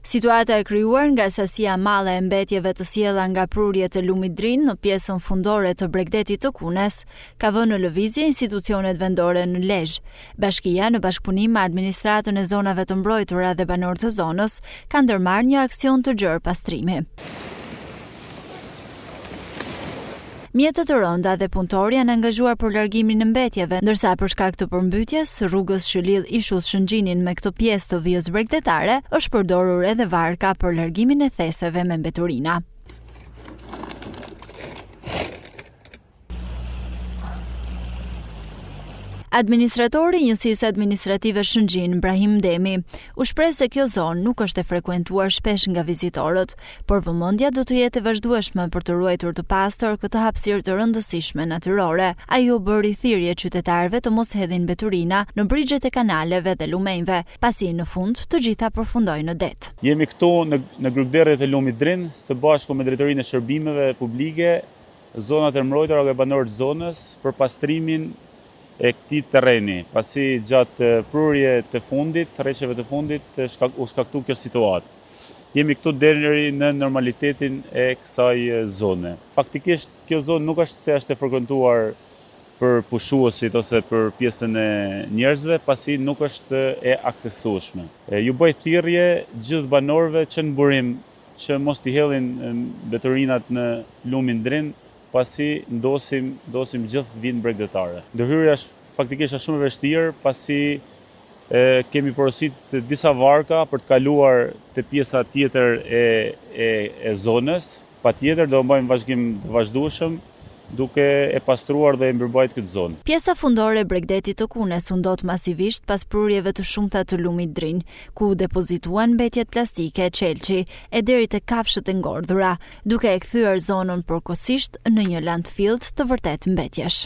Situata e krijuar nga sasia e madhe e mbetjeve të sjella nga prurjet e lumit Drin në pjesën fundore të bregdetit të Kunes, ka vënë në lëvizje institucionet vendore në Lezhë. Bashkia, në bashkëpunim me administratën e zonave të mbrojtura dhe banorë të zonës, ka ndërmarrë një aksion të gjerë pastrimi. Mjete të rënda dhe punëtorë janë angazhuar për largimin e mbetjeve, ndërsa për shkak të përmbytjes, rrugës që lidh Ishull Shëngjinin me këtë pjesë të vijës bregdetare, është përdorur edhe varka për largimin e theseve me mbeturina. Administratori i Njësisë Administrative Shëngjin, Brahim Demi, u shpreh se kjo zonë nuk është e frekuentuar shpesh nga vizitorët, por vëmendja do të jetë e vazhdueshme për të ruajtur të pastër këtë hapësirë të rëndësishme natyrore. Ai u bëri thirrje qytetarëve të mos hedhin mbeturina në brigjet e kanaleve dhe lumenjve, pasi në fund të gjitha përfundojnë në det. Jemi këtu në në grykëderdhjet e lumit Drin, së bashku me Drejtorinë e Shërbimeve Publike, zonat e mbrojtura nga banorët e zonës për pastrimin e këtij terreni, pasi gjatë prurje të fundit, reshjeve të fundit, u shkaktu kjo situatë. Jemi këtu deri në normalitetin e kësaj zone. Faktikisht kjo zonë nuk është se është e frekuentuar për pushuesit ose për pjesën e njerëzve, pasi nuk është e aksesueshme. Ju bëj thirrje gjithë banorëve që në burim që mos t'i hedhin mbeturinat në lumin Drin, pasi ndosim ndosim gjithë vijën bregdetare. Ndërhyrja është faktikisht është shumë e vështirë, pasi e, kemi porosit disa varka për të kaluar te pjesa tjetër e, e, e zonës. Patjetër do mbajmë vëzhgim të vazhdueshëm duke e pastruar dhe e mirëmbajt këtë zonë. Pjesa fundore e bregdetit të Kunes u ndot masivisht pas prurjeve të shumta të lumit Drin, ku u depozituan mbetjet plastike, qelqi, e deri te kafshët e ngordhura, duke e kthyer zonën përkohësisht në një landfill të vërtetë mbetjesh.